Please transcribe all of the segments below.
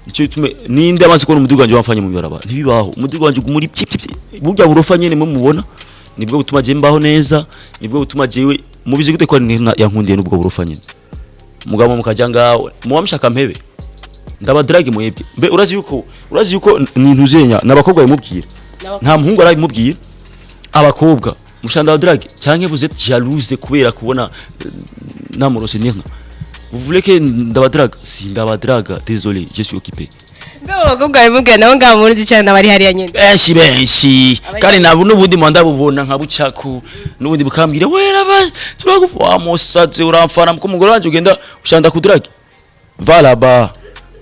Nicyo gitume ninde amaze kubona umuduga wanje wamfanye mu ibarabara? Ntibibaho. Umuduga wanje muri pyi pyi pyi. Burya burofa nyene mwe mubona nibwo butuma je mbaho neza, nibwo butuma jewe mubizi gute ko ari yankundiye n'ubwo burofa nyene. Mugabo mukaja ngawe muba mushaka mpebe ndabadrage mwebwe. Mbe urazi yuko ni ntuzenya n'abakobwa bimubwira, nta muhungu arabimubwira. Abakobwa mushaka ndabadrage canke vous êtes jalouse kubera kubona namurose neza? Vous voulez que ndabadraga? Si ndabadraga, désolé, je suis occupé. Mbe abakobwa babimubwira nabo ngaho muri cyane bari hariya nyene? Benshi benshi, kandi nabo n'ubundi mu ndabubona nka bucaku, n'ubundi bukambwira wera ba turagufa wa musazi uramfana ko umugore wanje ugenda ushanda kudrage va là-bas.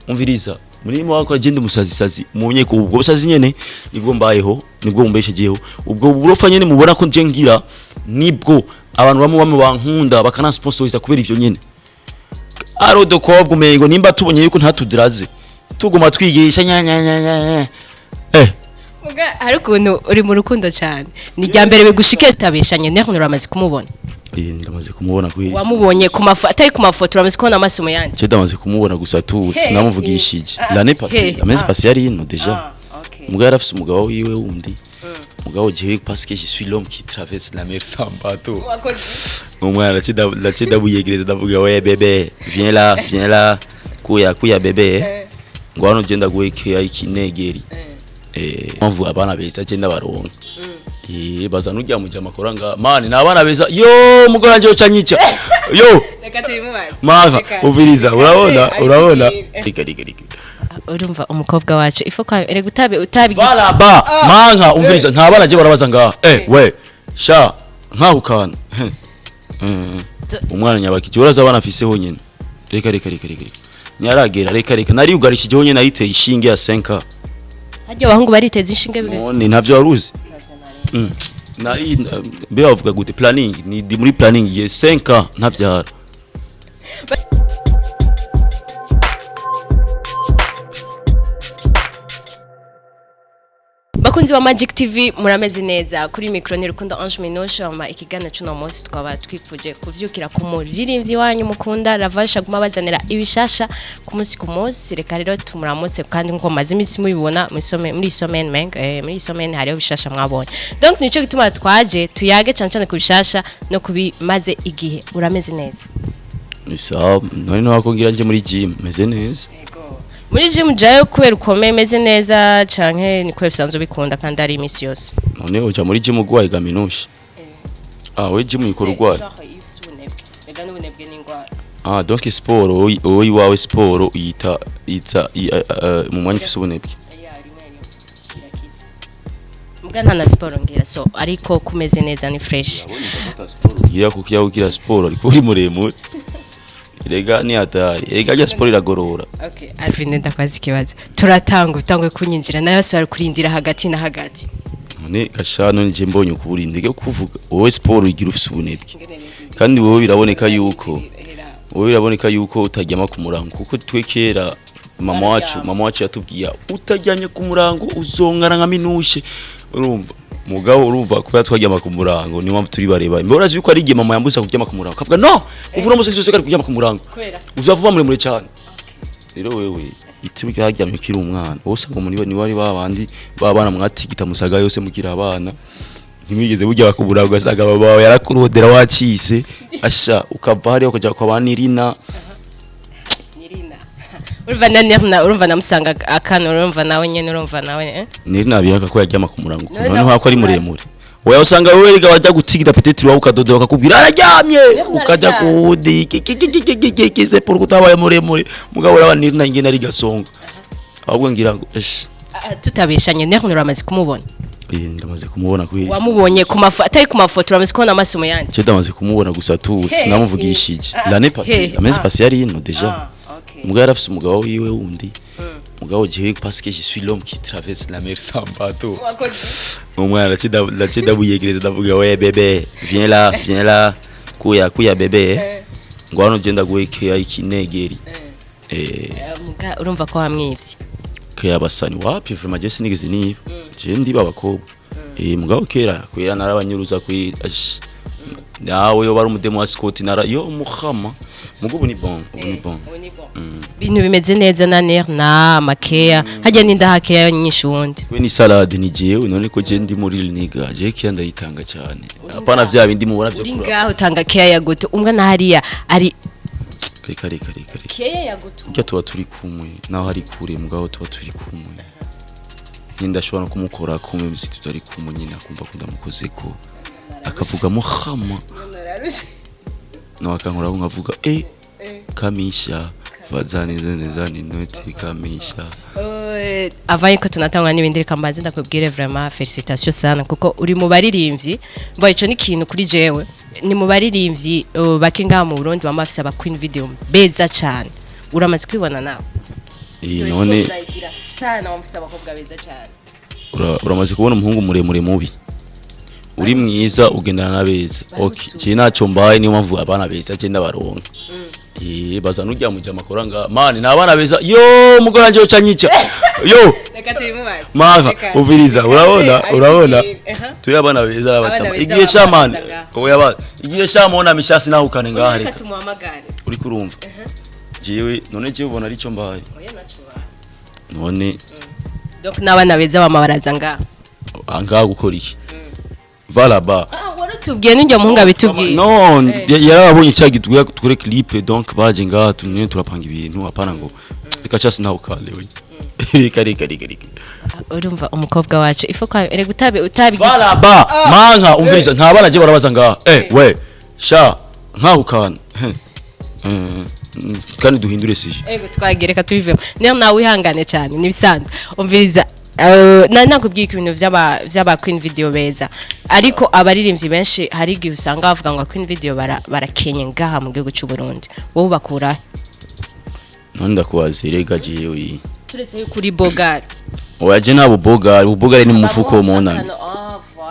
Umviriza, muri mu wako agenda umusazi sazi mumenye ko ubwo busazi nyene nibwo mbayeho, nibwo mumbeshejeho. Ubwo burofa nyene mubona ko nje ngira, nibwo abantu bamwe bamwe bankunda, bakanasponsoriza kubera ivyo nyene. Ari udukobwa umengo nimba tubonye yuko ntatudraze, tuguma twigisha nya nya nya nya nya. Muga hari ukuntu uri mu rukundo cyane, ni irya mbere bigushike tabeshanye neho uramaze kumubona? Ndamaze kumubona kweli. Wamubonye ku mafoto, atari ku mafoto, uramaze kubona amaso mu yandi? Je ndamaze kumubona gusa tu sinamuvugishije. L'année passée, l'année passée yari ino déjà. Mugabo yarafise umugabo wiwe wundi. Mugabo jewe, parce que je suis l'homme qui traverse la mer sans bateau, umwana ndace ndamuyegereza, ndavuga: "We bébé, viens là, viens là, kuya kuya bébé, ngo hano je ndaguhekea ikinegeri." Mpamvu abana beza je ndabaronka. Baza nujya muja makora nga mani ni abana beza. Yo, umugore wanje yoca nyica yo. Reka tubimubaze. Maka umviriza, urabona, urabona, rika rika rika. Urumva umukobwa wacu ifo kwa erega utabi utabi. Baraba manka, umviriza, nta bana je barabaza ngaha. We sha nkahukana. Umwana nyabakije uraza abana afise honyene. Reka reka reka reka, ntiyaragera. Reka reka, nariyugarishije honyene, nariteye ishinge ya 5. Harya abahungu bariteza inshinge bimeze? None ntavyo waruzi? Nari mbe bavuga gute, planning ni ndi muri planning ye 5 ntavyara. Bakunzi ba Magic TV, murameze neza? Kuri micro ni Rukundo Ange Minouche. Ama ikiganiro cy'uno munsi twaba twipfuje kuvyukira ku muririmbyi wanyu mukunda Ravasha, guma bazanira ibishasha ku munsi ku munsi. Reka rero tumuramutse, kandi nkuko maze iminsi mubibona muri semaine meng muri semaine hariho bishasha mwabonye, donc nico gituma twaje tuyage cyane cyane ku bishasha no kubimaze igihe. Urameze neza? Ni sawa. None ntiwakubwira nje muri gym meze neza. Muri gym jayo kubera ukomeye meze neza, canke ni kubera usanzwe ubikunda kandi ari iminsi yose? None uja muri gym ugwaye gaminushe? Ah, we gym uyikora ugwaye? Ah, donc sport wowe iwawe sport uyita itsa mu mwanya ufise ubunebwe? Mbwa nta na siporo ngira, so ariko kumeze neza ni fresh. Ugira kuko iyo ugira siporo ariko uri muremure, erega ni hatari, erega rya siporo iragorora. Okay, Alvin, ndakwaza ikibazo. Turatanga utangwe kunyinjira nayo so kurindira hagati na hagati. None gasha, none nje mbonye ukuburi ndege kuvuga wowe siporo ugira ufise ubunebwe, kandi wowe biraboneka yuko utaryama ku murango, kuko twe kera mama wacu yatubwiye: "Utaryamye ku murango uzongana nka Minushe." Urumva mugabo, urumva kubera twaryama ku murango niyo mpamvu turi bareba. Mbona urazi yuko ari igihe mama yambuza kuryama ku murango, akavuga: "No, uvura umusatsi wose kari kuryama ku murango, uzava muremure cyane." Rero wewe iti ryaryamye ukiri umwana, wowe usanga muri ni wari babandi babana mwatigita musaga yose mukiri abana, ntimwigeze burya ku murango, ugasanga mama wawe yarakurodera wacise asha, ukava hariya ukajya kwa ba Nirina. Urumva na Nirna, urumva namusanga akana, urumva nawe nyene, urumva nawe, eh? Nirina biyaka ko yaryama ku murango. None noneho ko ari muremure, oya, usanga wewe rega wajya gutigita peut-être wawe ukadoda bakakubwira araryamye, ukajya kuwundi kikikikikiki, c'est pour utabaye muremure. Mugabo uraba Nirina ingene ari gasonga, ahubwo ngira ngo esh. Ah, tutabeshanye Nirna uramaze kumubona? Ndamaze kumubona kweli. Wamubonye ku mafoto, atari ku mafoto, uramaze kubona amaso mu yandi? Je ndamaze kumubona gusa tu sinamuvugishije. L'année passée, l'année passée yari ino déjà. Mugabo yarafise umugabo wiwe wundi. Mugabo jewe, parce que je suis l'homme qui traverse la mer sans bateau, umwana ndace ndamuyegereza, ndavuga: "We bébé, viens là, viens là, kuya kuya bébé, ngo hano je ndaguhekea ikinegeri." Muga urumva ko wamwivye? Kera basani wapi, vraiment je sinigeze niba je ndiba abakobwa. Mugabo kera kwera narabanyuruza kwi ash, nawe yo bari umudemo wa Scott nara yo muhama. Mugo ubu ni bon, ubu ni bon. Ibintu bimeze neza na ner na makeya hajya n'indaha keya nyinshi wundi. We ni salade, ni jewe. None ko je ndi muri niga, je kiya ndayitanga cyane, apana vya bindi mubona byo Uri kura. ngaho utanga keya ya gute? Umwana hariya ari Reka, reka, reka, reka. Keya ya gute? Burya tuba turi kumwe, naho ari kure, mugabo tuba turi kumwe nyine. Ndashobora no kumukora kumwe misi tutari kumwe nyine, akumva ko ndamukozeko, akavuga muhama, no akankoraho nkavuga kamisha fazani zene zani noti kamisha. Avaye ko tunatangwa n'ibindi, reka mbanze ndakubwire vraiment félicitations sana, kuko uri mu baririmbyi mbo ico ni ikintu kuri jewe, ni mu baririmbyi bake ngaha mu Burundi bama bafise aba queen video beza cyane. Uramaze kwibona nawe? None Turayigira sana, bafise abakobwa beza cyane. Uramaze kubona umuhungu muremure mubi? Uri mwiza ugendana n'abeza. Okay, je ntacyo mbaye, niyo mpamvu abana beza je ndabaronka. Baza nujya muja makora nga mani ni abana beza. Yo, mugore wanje yoca nyica yo. Reka tubimubaze. Maka uviriza, urabona, urabona tuye abana beza. Abana Abatama beza igihe baba shamani baza ngaha. Oya ba igihe shamona mishasi naho ukane ngaha. Reka Reka tumuhamagare. Uri kurumva jewe? None jewe ubona arico mbaye? Oya, naco baye. None Donc n'abana beza bama baraza ngaha? Angaha gukora iki? Valaba. Ah, warutubwiye n'ujya muhungu abitubwiye. Non, yarabonye cya gitwe tukore clip, donc baje ngaha tunye turapanga ibintu, apana ngo reka chasi nawe ukande we, reka, reka, reka, reka. Urumva umukobwa wacu ifo kwa erega utabi utabigize. Valaba manka umviriza, nta bana je barabaza ngaha. We sha nkaho ukana. Kandi duhindure sije. Ego, twagereka tubivemo. Niyo nawe wihangane cyane, nibisanzwe. Umviriza, nakubwiye ko ibintu vy'aba queen video beza, ariko abaririmbyi benshi hari igihe usanga bavuga ngo queen video barakenye ngaha mu gihugu cy'u Burundi. Wowe ubakura he? None ndakubaza, erega jewe Turetse yuko uri bogari. Oya, je nta bubogari. Ubugari ni mu mufuko, mon ami.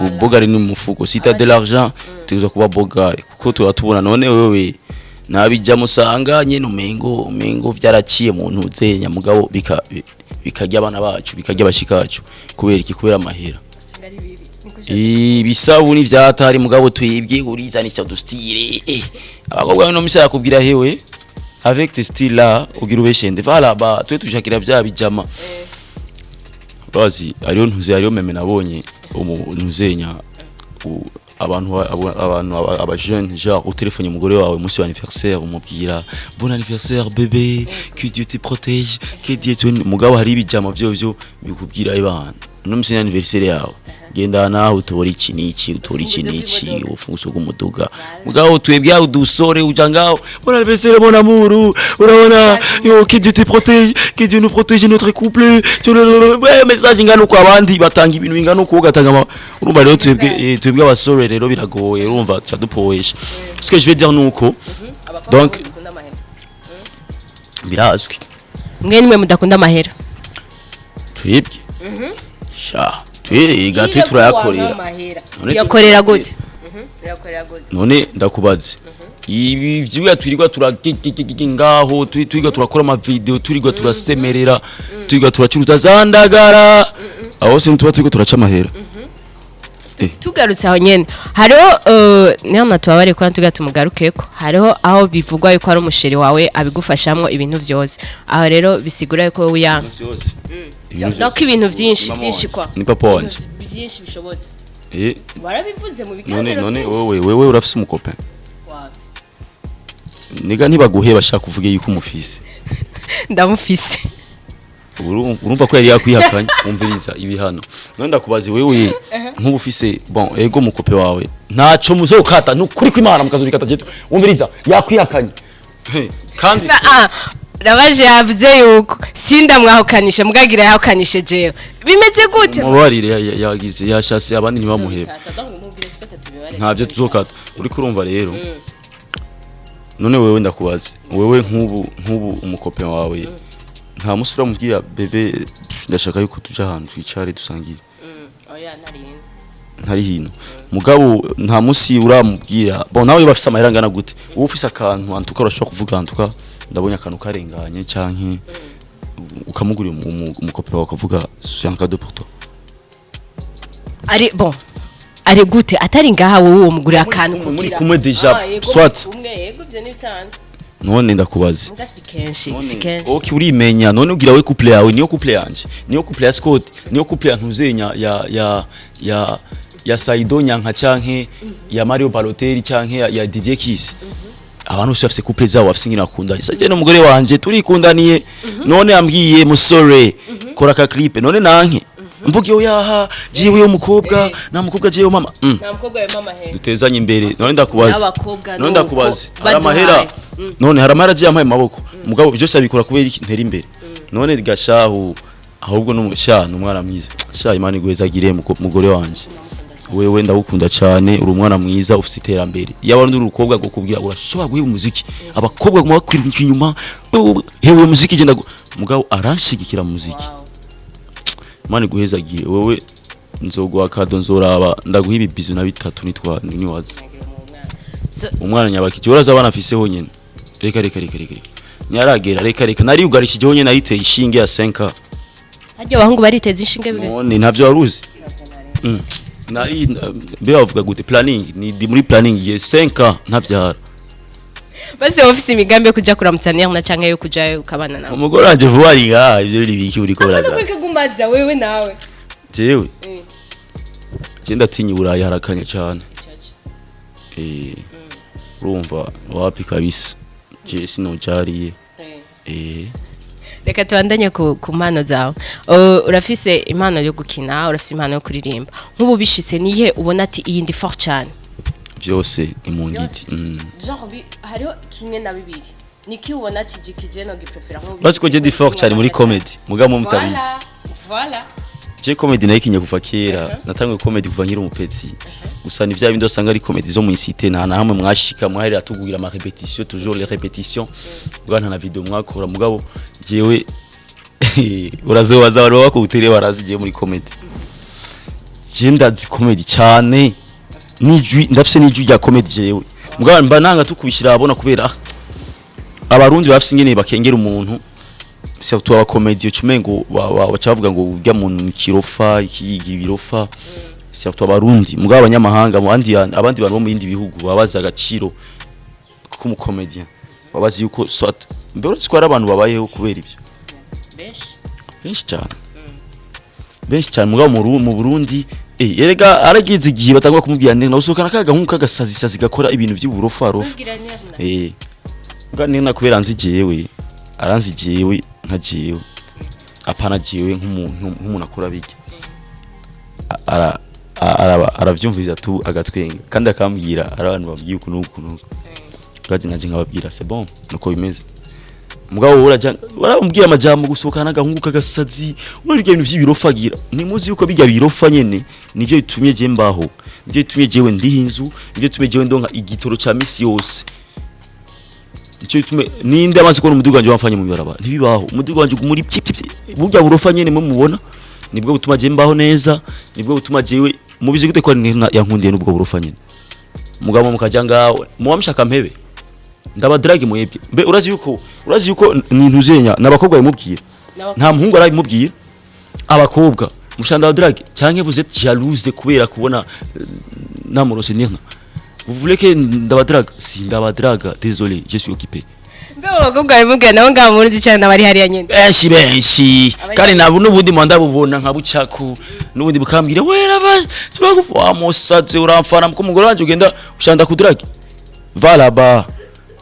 Ubugari ni mu mufuko. Si t'as de l'argent, tuza kuba bogari, kuko tuba tubona. None wewe nabijya musanga nyene umengo vyaraciye mu ntuzenya, mugabo bikarya abana bacu, bikarya abashikacu. Kubera iki? Kubera amahera. Ibisabuni vyatari, mugabo twibwe urizanisha dustire. Abakobwa no misa yakubwira hewe, avec tes styles là ugira ubeshende. Voilà, ba twe tushakira vya bijama bazi ariyo ntuze, ariyo meme nabonye ntuzenya abantu abantu aba jeune, genre utelefone umugore wawe umunsi wa anniversaire, umubwira bon anniversaire bébé, que Dieu te protège, que Dieu te, mugabo hari ibijama vyo vyo bikubwira ibana no musi anniversaire yawe, genda nawe utora iki n'iki, utora iki n'iki, ufunguzo rw'umuduga. Mugabo twebwe aho dusore uja ngaho bon anniversaire mon amour, urabona yo, que Dieu te protège, que Dieu nous protège notre couple. Ouais, message ingana uko, abandi batanga ibintu bingana uko, ugatanga urumva rero twebwe twebwe abasore rero biragoye, urumva tuca dupoesha. Ce que je veux dire nuko donc birazwi. Mwe nimwe mudakunda amahera. Twebwe sha twiriga twe turayakorera. None Uyakorera gute? None ndakubaze, ibi vyuya twirirwa turakikikiki ngaho, twirirwa turakora ama video, twirirwa turasemerera, twirirwa turacuruza zandagara, aho se tuba turiko turaca amahera? Tugarutse aho nyene, hariho niyo natubabare ko tuga tumugarukeko, hariho aho bivugwa yuko ari umuchéri wawe abigufashamwo ibintu vyose. Aho rero bisigura yuko wowe uyanga donc ibintu vyinshi vyinshi kwa Ni papa wanje. Byinshi bishobotse. Warabivuze mu None biganiro none byinshi. Wewe urafise umucopain? Niga ntibaguhe, bashaka kuvuge yuko umufise. Ndamufise. Urumva ko yari yakwihakanye. Umviriza ibihano. None ndakubaza wewe, nk'ubu ufise, bon, ego mucopain wawe, ntaco muzokata nukuri kw'Imana mukazobikata jetu. Umviriza, yakwihakanye. He, kandi Nabaje yavuze yuko sindamwahukanisha, mugagira yahukanishe jewe, bimeze gute? Mubabarire, yagize yashase abandi ntibamuhebe. Ntabyo tuzokata, uriko urumva rero. None wewe ndakubaza, wewe nk'ubu umucopain wawe nta musi uramubwira bébé, ndashaka yuko tuja ahantu twicare dusangire? Ntari hino, mugabo nta musi uramubwira, bon, nawe bafise amahera angana gute, wowe ufise akantu antuka urashobora kuvuga antuka ndabonye akantu karenganye, canke ukamugurira umucopain wawe, ukavuga c'est un cadeau pour toi. Ari bon, ari gute atari ngaha, wowe uwo mugurira akantu Muri kugira kumwe déjà, Ah, yego, soit. muri kumwe, yego, ibyo ni bisanzwe. None ndakubaze. Muga si Kenshi si kenshi. Okay, urimenya. None ugira we couple yawe niyo couple yanje, niyo couple ya Scott, niyo couple ya Ntuzenya, ya Saido Nyanka, canke ya Mario Balotelli, canke ya DJ Kiss. Abantu bose bafise couple zabo, bafise ingene bakundanye. Sije n'umugore wanje turikundaniye. None ambwiye: "Musore, kora ka clip." None nanke mvuge: "Oyaha, jiwe yo mukobwa na mukobwa, jewe mama." Nta mukobwa we mama he. Dutezanye imbere. None ndakubaza, N'abakobwa none nuko ndakubaze, hari baduhaye. amahera? None hari amahera agiye ampaye mu maboko? Mugabo byose abikora kubera iki? Ntera imbere. None gashahu, ahubwo n'umusha ni umwana mwiza sha. Imana iguhezagire, mugore wanje. Wewe ndagukunda cyane, uri umwana mwiza, ufite iterambere. Iyo abandi uri urukobwa gukubwira urashobora guhiba umuziki, abakobwa guma bakwiruka inyuma. Hewe, umuziki genda mugabo aranshigikira mu muziki. Imana iguhezagire wewe. Nzoguha kado, nzoraba ndaguha ibibizu na bitatu nitwa niwaza. Umwana nyabakije uraza abana afise honyene. Reka, reka, reka, reka, nyaragera, reka, reka, nariyugarishije honyene, nariteye ishinge ya 5. Harya abahungu bariteza inshinge biga? None ntavyo waruzi? Nari mbe bavuga gute, planning ni ndi muri planning ye 5 ntavyara. Basi wowe ufise imigambi yo kuja kuramutsa na canke yo kujayo ukabana nawe? Umugore wanje vuba ari ngaha. Ivyo biri biki uriko uraza? Kugumaza wewe nawe. Jewe je ndatinya Iburayi, harakanye cyane. Urumva, wapi kabisa, je sinojariye. Reka tubandanye ku mpano zawe. Urafise impano yo gukina, urafise impano yo kuririmba. Nk'ubu bishitse, nihe ubona ati iyi ndi fort cyane? Byose ni mu ngiti. Genre hariho kimwe na bibiri, niki ubona ati jikije no giprefera nk'ubu? Bazi ko je ndi fort cyane muri comedy, mugabo mutabizi. Voilà. Je comedy nayikinye kuva kera. Natanguye comedy kuva nkiri umupetsi. Gusa ni vya bindi usanga ari comedy zo mu cité, nta na hamwe mwashika, mwaherera tugugira ama répétition, toujours les répétitions, mugabo nta na video mwakora. Mugabo jewe urazobaza abantu baba kutere, barazi jewe muri comedy. Je ndazi comedy cyane, nijwi ndafise, n'ijwi rya comedy jewe. Mugabo mba nanga tukubishira abona kubera abarundi bafise ingene bakengera umuntu, surtout aba comedy, ucumengo baca bavuga ngo urya muntu ni kirofa, ikiyiga ibirofa, surtout abarundi. Mugabo abanyamahanga, mu bandi, abandi bantu bo mu bindi bihugu babaza agaciro k'umu comedian, babazi yuko soit mbere uretse ko hari abantu babayeho kubera ibyo. Benshi. Benshi cyane, benshi cyane. Mugabo mu Burundi, erega aragize igihe batangwa kumubwira ndende usohokana ka gahungu k'agasazi sazi gakora ibintu by'uburofa rofa. Ubwira neza. Mbwa ni kubera anzi jewe, aranzi jewe nka jewe, apana jewe nk'umuntu akora bijya. Aravyumviriza tu, agatwenga, kandi akambwira ari abantu babwiye uku n'uku n'uku. Kandi nanje nkababwira: "C'est bon, nuko bimeze." Mugabo wowe uraja baramubwira amajambo, gusohokana n'agahungu k'agasazi, urabona ibintu vy'ibirofagira. Ntimuzi yuko bijya birofa nyene nivyo bitumye je mbaho, nivyo bitumye jewe ndiha inzu, nivyo bitumye jewe ndonka igitoro ca misi yose. Icyo bitume ninde amaze kubona umuduga wanje wamfanye mu ibarabara? Ntibibaho. Umuduga wanje muri pyi pyi pyi. Burya burofa nyene mwe mubona nibwo butuma je mbaho neza, nibwo butuma jewe mubizi gute ko ari yankundiye n'ubwo burofa nyene. Mugabo mukaja ngawe muba mushaka mpebe ndabadrage mwebwe. Mbe urazi yuko ni ntuzenya n'abakobwa bimubwira, nta muhungu arabimubwira. Abakobwa mushaka ndabadrage canke vous êtes jalouse kubera kubona namurose nirna? Vous voulez que ndabadrague? Si ndabadraga, désolé, je suis occupé. Mbe abakobwa babimubwira nabo ngaho mu Burundi cyane bari hariya nyene? Benshi, benshi. Kandi nabo n'ubundi mu ndabubona nka bucaku, n'ubundi bukambwira: "Wera ba turagufa wa musazi, uramfana ko umugore wanje ugenda ushanda kudrague valaba."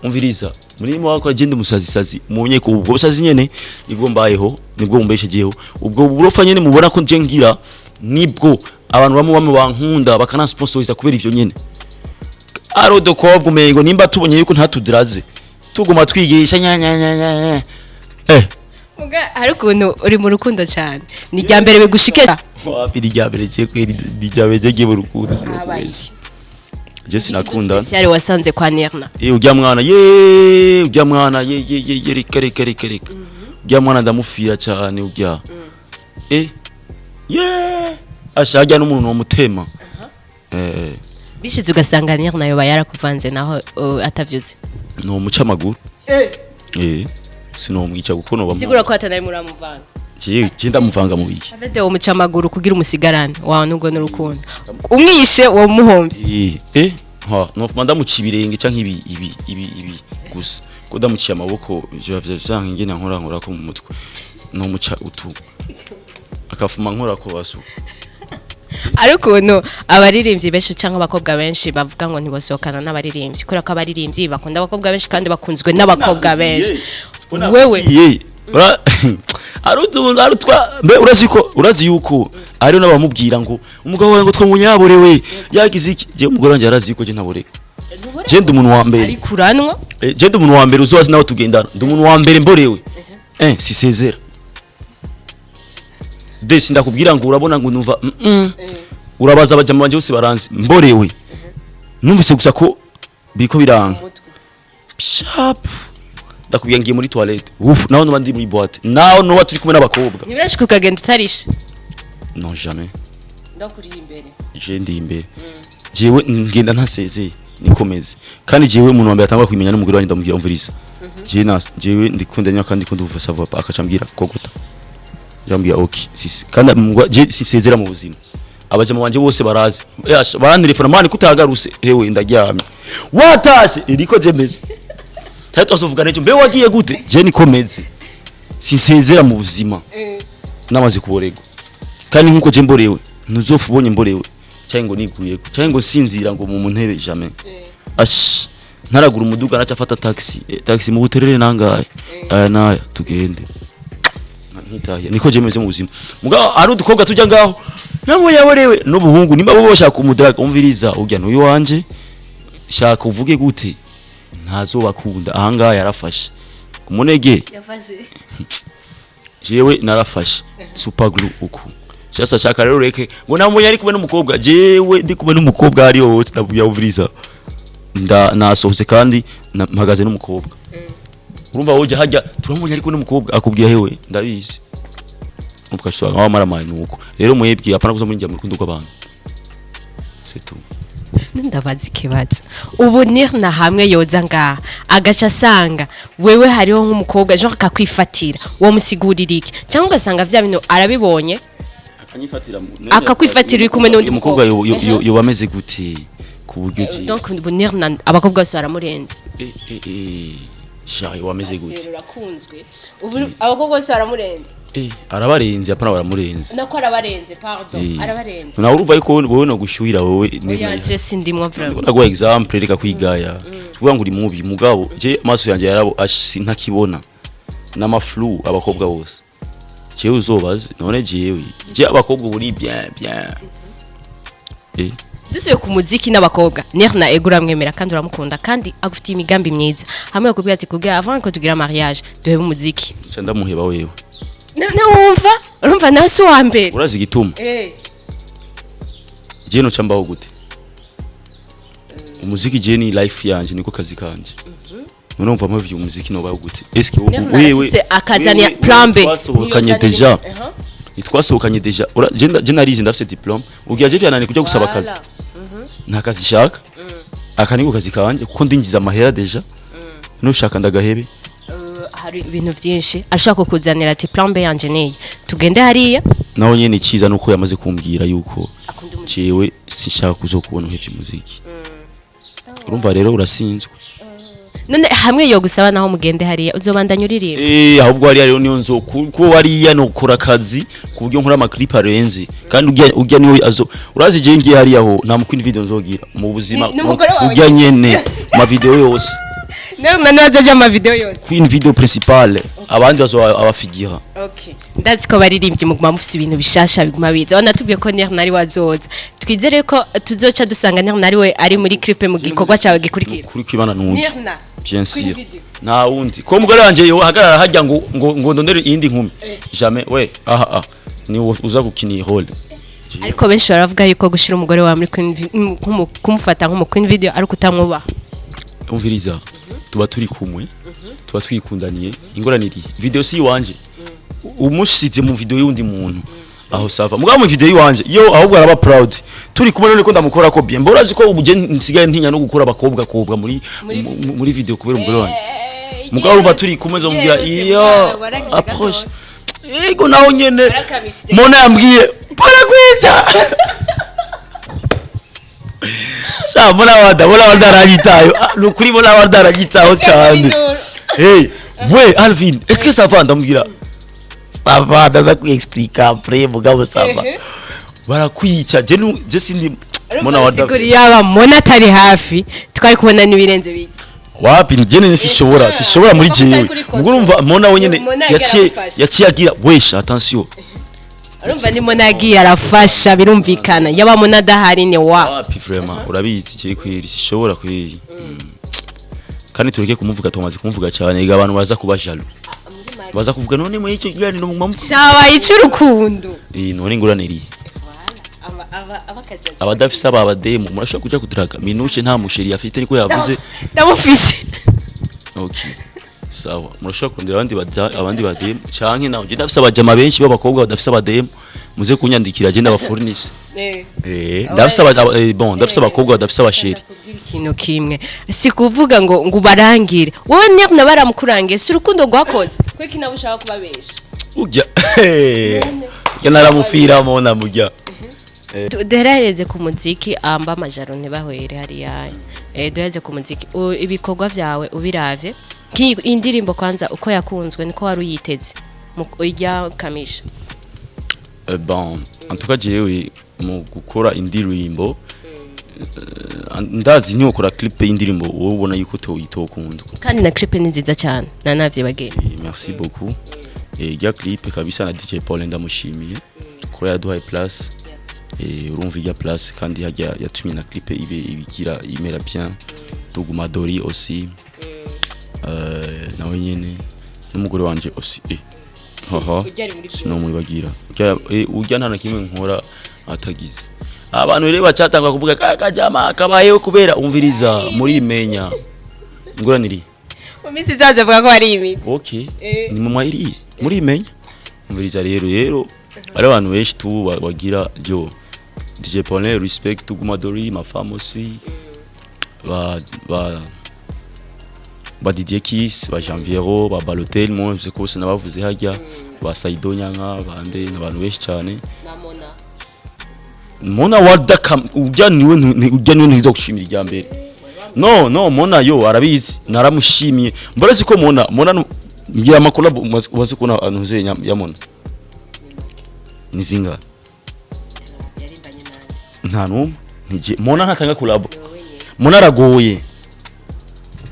Umviriza, muri mu wako agenda umusazi sazi, mumenye ko ubwo busazi nyene nibwo mbayeho, nibwo mumbeshejeho. Ubwo burofa nyene mubona ko nje ngira, nibwo abantu bamwe bamwe bankunda, bakanasponsoriza kubera ivyo nyene. Ari udukobwa umengo nimba tubonye yuko ntatudraze, tuguma twigisha nya nya nya nya nya. Muga hari ukuntu uri mu rukundo cyane, ni irya mbere bigushike? Wapi, ni irya mbere je kweri, ni irya mbere je mu rukundo. Habaye? Je sinakunda. Spécial wasanze kwa Nirna? Urya mwana ye, urya mwana ye ye ye ye, reka, reka, reka, reka, urya mwana ndamufira cyane urya. Ye asha harya n'umuntu wamutema. Bishize ugasanga Nirna yoba yarakuvanze naho atavyuze? No muca amaguru. Sinomwica kuko noba Sigura ko atanari muramuvanga. Je ndamuvanga mu biki? Afite uwo muca amaguru kugira umusigarane wawe nubwo n'urukundo, umwishe uwo muhomvye. Ha nofuma ndamuca ibirenge canke ibi ibi ibi ibi gusa, ko ndamuciye amaboko vyo vyanka. Ingene nkora ko mu mutwe nomuca utu akafuma nkora ko basu. Ari ukuntu abaririmbyi benshi cyangwa abakobwa benshi bavuga ngo ntibasohokana n'abaririmbyi, kubera ko abaririmbyi bakunda abakobwa benshi kandi bakunzwe n'abakobwa benshi. Wewe? Ye, ari utwa mbe urazi ko urazi yuko ariyo n'abamubwira ngo umugabo wawe ngo twamubonye yaborewe, yagize iki. Je, umugore wanjye arazi yuko je ntaborewe. Je ndi umuntu wa mbere. Ariko uranwa. Je ndi umuntu wa mbere uzobazi nawe tugendana, ndi umuntu wa mbere mborewe sisezera de sindakubwira ngo urabona ngo numva Urabaza abajama banje bose baranzi, mborewe numvise gusa ko biriko biranga shap, ndakubwira ngiye muri toilette. Uf, naho nuba ndi muri boîte, naho nuba turi kumwe n'abakobwa. Ntibirashika ukagenda utarisha? Non, jamais. Ndakuriye imbere. Je ndi imbere, jewe ngenda ntasezeye, nikomeze. Kandi jewe umuntu wa mbere atangwa kumenya n'umugore wanjye, ndamubwira: "Umviriza, jewe nas jewe ndikunda nyaka, kandi ndikunda uva, ça va pas." Akaca ambwira kogota, jambwira okay sisi. Kandi je sisezera mu buzima. Abajama banje bose barazi. Yasha barantelefona: "Mani kutagaruse?" Hewe, ndaryamye, watashe iriko jemeze tatu asovuga nejo: "Mbe wagiye gute?" Je nikomeze, sisezera mu buzima namaze kuborego. Kandi nkuko je mborewe, ntuzofa ubonye mborewe cyangwa ngo niguye cyangwa ngo sinzira ngo mu ntebe, jamais. Ash, ntaragura umuduga, naca afata taxi, taxi mu Buterere nangahe aya naya, tugende nkitahiye. Niko je meze mu buzima. Mugabo ari udukobwa tujya ngaho nabo yaborewe n'ubuhungu, nimba bo bashaka umudraga, umviriza, urya n'uyu wanje, shaka uvuge gute, ntazobakunda. Ahangaha yarafashe umunege. Yafashe. Jewe narafashe super glue uku. Sasa shaka rero reke ngo namunye ari kumwe n'umukobwa. Jewe ndi kumwe n'umukobwa ari hose, ndabwiye: "Umviriza, nda nasohotse kandi mpagaze n'umukobwa." Urumva woje hajya turamubonye ari kumwe n'umukobwa, akubwira: "Hewe, ndabizi." Ukashobora aho maramaye. Nuko rero mwebwe apana kuza muri njya mu rukundo rw'abantu, c'est tout. Ndabaza ikibazo: ubu ni na hamwe yoza ngaha agaca asanga wewe hariho nk'umukobwa, genre akakwifatira, uwo musigurira iki? Cyangwa ugasanga vya bintu arabibonye. Akanyifatira. Akakwifatira uri kumwe n'undi. Umukobwa yoba ameze gute ku buryo ki? Donc ubu ni na abakobwa bose baramurenze. Sha, yoba ameze gute? Urakunzwe ubu, abakobwa bose baramurenze. Arabarenze, apana baramurenze. Nako arabarenze, pardon. Arabarenze. Nawe urumva yuko wowe no gushyuhira wowe. Oya, je sindimwo vraiment. Ndaguha exemple, reka kwigaya tuvuga ngo uri mubi. Mugabo je amaso yanjye yarabo ntakibona n'amaflu abakobwa bose. Jewe uzobaze none, jewe je abakobwa buri bien bien. Dusubiye ku muziki n'abakobwa, Nirna, ego uramwemera kandi uramukunda kandi agufitiye imigambi myiza, hamwe bakubwira ati kugira avant ko tugira mariage duhebe umuziki? Nca ndamuheba wewe. None wumva, urumva nawe si uwa mbere. Urazi igituma? Je noca mbaho gute? Umuziki je ni life yanje, niko kazi kanje. None umva mpavye umuziki nobaho gute? Eske Nirna wewe arafise akazaniya wewe plan B. twasohokanye déjà, ntitwasohokanye déjà? Je narize, ndafise diplôme. Ugira je vyananiye kujya gusaba akazi? Nta kazi shaka, aka niko kazi kanje kuko ndinjiza amahera déjà. Nushaka ndagahebe. Hari ibintu byinshi ashaka kukuzanira ati plan B yanje niyi, tugende hariya. Naho nyene iciza nuko yamaze kumbwira yuko Akunda umuziki. jewe sinshaka kuzokubona uhevye umuziki. Urumva rero urasinzwe. None hamwe yo gusaba naho mugende hariya, uzobandanya uririmba? Ahubwo hariya rero niyo nzo kuko hariya nokora akazi ku buryo nkora amaclip arenze. Kandi urya niwe azo urazi je ngiye hariya ho nta mukwindi video nzogira mu buzima. N'umugore wawe? Urya nyene ma video yose. None none azoja ama video yose? Queen video principale, abandi bazo abafigira. Okay. Ndazi ko baririmbye muguma mufise ibintu bishasha biguma biza. Wanatubwiye ko Nirna ari wazoza. Twizere ko tuzoca dusanga Nirna ari we ari muri clip mu gikorwa cyawe gikurikira. Kuri kwibana nundi. Nirna. Bien Queen sûr. Video. Nta wundi ko umugore wanje yo hagarara hajya ngo ndondere iyindi nkumi, jamais. We aha ah ni wo uza gukina iyi rôle. Ariko benshi baravuga yuko gushira umugore wawe muri Queen kumufata nko mu Queen Video ariko utamwubaha. Umviriza, tuba turi kumwe, tuba twikundaniye. Ingorane iri video si iwanje. Umusize mu video y'undi muntu aho ça va, mugabo mu video yiwanje yo ahubwo araba proud. Turi kumwe none ko ndamukora ko bien. Mbora ko ubu je nsigaye ntinya no gukora abakobwa kobwa muri video kubera umugore wanje. Mugabo urumva turi kumwe zomubwira iyo approche. Ego, naho nyene Warakamishije. Mona yambwiye bora kwica. Sha, Mona Wada aranyitayo. Ah, ni ukuri, Mona Wada aranyitaho cyane. Hey, we Alvin, est-ce que ça va? Ndamubwira ça va, ndaza kwiexpliquer après, mugabo ça va. Barakwica, je nu je sindi Mona Wada. Siguri yaba Mona atari hafi, twari kubona n'ibirenze bike. Wapi, njye nene sishobora muri jewe. Ubwo urumva Mona wenyene Mona yaciye yagiye. Yaciye agira wesha, attention. Urumva ni Mona yagiye arafasha, birumvikana yaba Mona adahari ni wa Wapi, vraiment, urabizi je kweri sishobora kweri. Kandi tureke kumuvuga, tumaze kumuvuga cyane. Iga abantu baza kuba jaloux, baza kuvuga none muri icyo kiganiro mu cyabaye icy'urukundo. Eh, none ingurane irihe? Abadafise aba bademu murashobora kuja kuduraga Minushe, nta musheri afite, niko yavuze. Ndamufise. Okay, sawa, murashobora kurondera abandi abandi bademu, canke nawe je ndafise abajama benshi b'abakobwa badafise abademu, muze kunyandikira, je ndabafournisse. Eh, ndafise bon, ndafise abakobwa badafise abasheri. Ikintu kimwe si kuvuga ngo ubarangire wowe, niba baramukurangiye si urukundo rwakoze kweki nawe ushaka kubabesha. Urya urya naramufiramo namurya. Duherereze ku muziki, amba amajaro ntibahwere hariya. Duhereze ku muziki. Ibikorwa vyawe ubiravye, nk'iyi indirimbo kwanza uko yakunzwe niko wari uyiteze ijya kamisha? Bon, en tout cas jewe mu gukora indirimbo, ndazi ntiwokora clip y'indirimbo wowe ubona yuko toyitokunda. Kandi na clip ni nziza cyane, nanavyibagiye. Merci beaucoup. Ijya clip kabisa na DJ Paul ndamushimiye ko yaduhaye place. Urumva ijya place kandi hajya yatumye na clip ibe ibigira imera bien. Tuguma Dori aussi, nawe nyene n'umugore wanje aussi, haha, sinomwibagira. Urya nta na kimwe nkora atagize. Abantu rero bacatangwa kuvuga kajama kabayeho kubera umviriza murimenya nguraniriye. Mu minsi izaza avuga ko hari imiti. Okay, ni mu mayiri murimenya umviriza rero ari abantu benshi tu bagira yo DJ Paulin, respect, tuguma Dori, ma femme aussi, ba Didier Kiss, ba Janviero, ba Balotel, mo mvuze ko bose nabavuze hajya, ba Saido Nyanka, bande n'abantu benshi cyane. Na Mona. Mona Wada kam ujya niwe ujya niwe ntizo gushimira irya mbere. No, no, Mona yo arabizi, naramushimiye. Mbona siko Mona ngira amakuru umaze kubona anuze ya Mona ni zinga? Nta numwe nije Mona ntatanga collabo. Mona aragoye.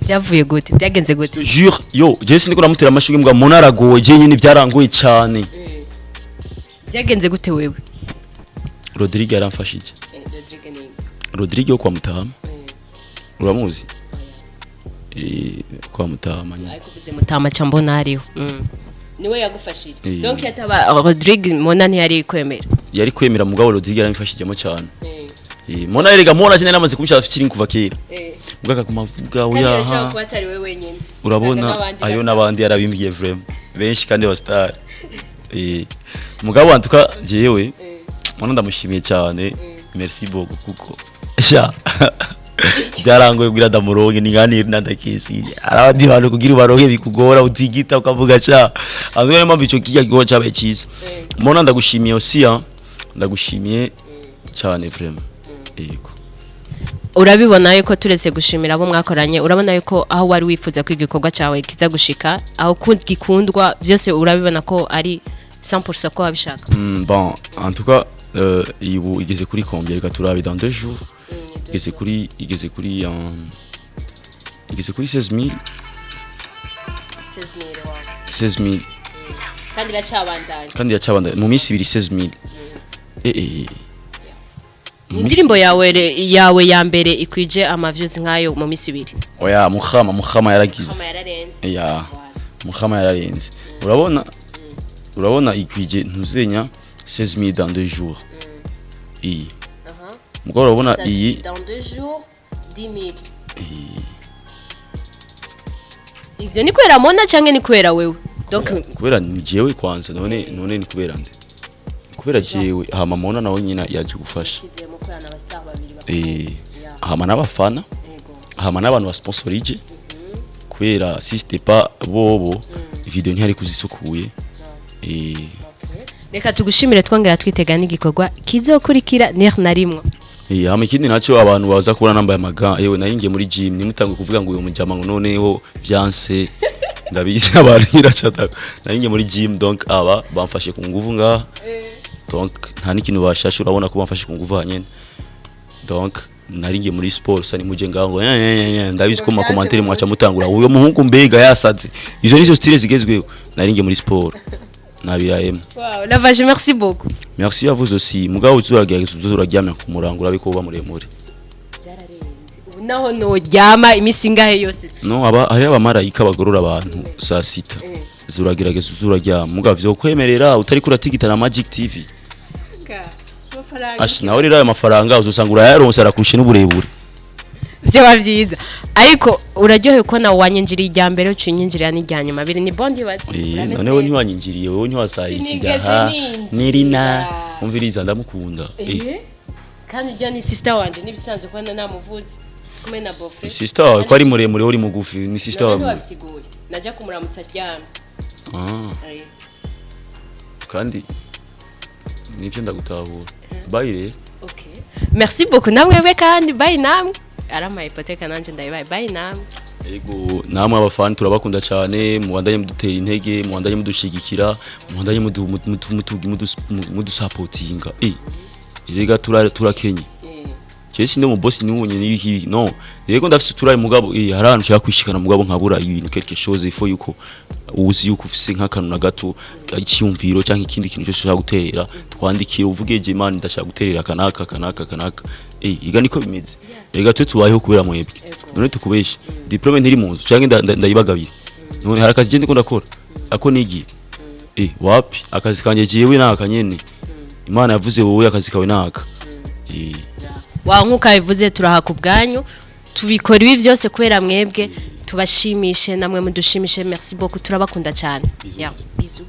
Byavuye gute? Byagenze gute? Jure yo je sindiko namutera amashurwe, mbwa Mona aragoye, je nyine byarangoye cyane. Byagenze gute wewe? Rodrigue yaramfashije. Rodrigue yo kwa Mutama, uramuzi? Kwa Mutama nyine. Ariko uvuze Mutama ca mbona hariho niwe yagufashije. Donc yataba Rodrigue, Mona ntiyari kwemera. Yari kwemera, mugabo Rodrigue yaramfashijemo cyane. Mona erega Mona cyane namaze kubishaka fikiri kuva kera, mbwa akaguma avuga oya. Kuba atari we wenyine. Urabona ayo n'abandi yarabimbwiye, vraiment benshi kandi ba star. Mugabo en tout cas jewe Mona ndamushimiye cyane, merci beaucoup, kuko sha byarangoye kugira ndamuronke ninganire nandakisi. Arabandi bantu kugira ubaronke bikugora, utigita ukavuga cha azwe. Niyo mpamvu ico kijya gikorwa cabaye cyiza. Mona ndagushimiye aussi, hein, ndagushimiye cyane vraiment, yego. Urabibona yuko turetse gushimira abo mwakoranye, urabona yuko aho wari wifuza ko igikorwa cyawe kiza gushika, aho gikundwa byose, urabibona ko ari 100% ko wabishaka? Bon, en tout cas, ibu igeze kuri combien? Reka turabe dans 2 jours. Igeze kuri 16 000. 16 000. Kandi iracabandanya. Kandi yacabandanya mu minsi ibiri 16 000. Indirimbo yawe yawe ya mbere ikwije ama views nk'ayo mu minsi ibiri? Oya, Muhama yaragize. Yararenze. Ya, Muhama yararenze. Urabona ikwije ntuzenya 16 000 dans 2 jours. Iyi. Mugabo urabona iyi Dans 2 jours 10 000. Ivyo ni kubera Mona canke ni kubera wewe? Donc Kubera ni jewe kwanza. None ni kubera nde? Kubera jewe, hama Mona nawe nyina yaje gufasha. Hama n'abafana, hama n'abantu basponsorije, kubera si c'était pas bobo video ntiyari kuzisukuye. Reka tugushimire, twongera twitega n'igikorwa kizokurikira ner na rimwe. Hama ikindi naco, abantu baza kubona nambaye amaga, yewe, nari ngiye muri gym. Nimutangwe kuvuga ngo uyu mujama ngo noneho vyanse, ndabizi abantu iracata. Nari ngiye muri gym, donc aba bamfashe ku nguvu ngaha, donc nta n'ikintu bashashe. Urabona ko bamfashe ku nguvu hanyene. Donc nari ngiye muri sport, sa nimuje ngaho ngo ndabizi ko Ngo mu vyanse. Commentaire Mu mwaca mutangura uyo muhungu mbega yasaze. Izo nizo style zigezweho. Nari ngiye muri sport, nabirayemo. Wow, Lavaje, merci beaucoup. Merci à vous aussi. Mugabo uzuragerageza uzuraryamya ku murango, urabe ko uba muremure. Ubu naho noryama iminsi ingahe yose. No aba hari abamarayika bagorora abantu saa 6. Zuragerageza uzuraryama, mugabo vyo kwemerera utari kuratigita na Magic TV. Ashi nawe rero ayo mafaranga uzosanga urayaronse, arakurusha n'uburebure. Byaba byiza, ariko uraryohewe ko nawe wanyinjiriye irya mbere, uciye unyinjirira n'irya nyuma, biri ni bondi bazi. None wowe ntiwanyinjiriye, wowe ntiwasayikira Sinigeze ha ninjira. Nirina, umviriza, ndamukunda. Kandi ujya ni sister wanje, n'ibisanzwe kubona namuvuze kumwe na bofe. Sister wawe ko ari muremure, uri mugufi, ni sister none wawe? Ntiwabisiguye, najya kumuramutsa aryamye. Ah, kandi nivyo ndagutahura. Bye rero. Okay. Merci beaucoup namwebwe, kandi bye namwe. Aramaye hypothèque, nanje ndayibaye. Bye namwe. Ego, namwe abafani turabakunda cyane. Mubandanye mudutera intege, mubandanye mudushigikira, mubandanye mudusapotinga. Erega turakenye. Je sinde mu boss n'ubunye n'ibiki, no yego ndafise uturayi, mugabo hari ahantu nshaka kwishikana, mugabo nkabura ibintu, quelque chose. Il faut yuko uzi yuko ufise nk'akantu na gato, icyumviro cyangwa ikindi kintu cyose ushaka guterera, twandikire uvuge: "Je man, ndashaka guterera kanaka kanaka kanaka." Iga niko bimeze. Erega twe tubayeho kubera mwebwe. None tukubeshe, diplôme ntiri mu nzu cyangwa ndayibagabira? None hari akazi je ndiko ndakora ako nigiye? Wapi, akazi kanje jewe naka nyene. Imana yavuze wowe akazi kawe naka. Wa nkuko abivuze, turaha ku bwanyu, tubikora ibi byose kubera mwebwe, tubashimishe namwe mudushimishe. Merci beaucoup, turabakunda cyane. Yeah. Bisous.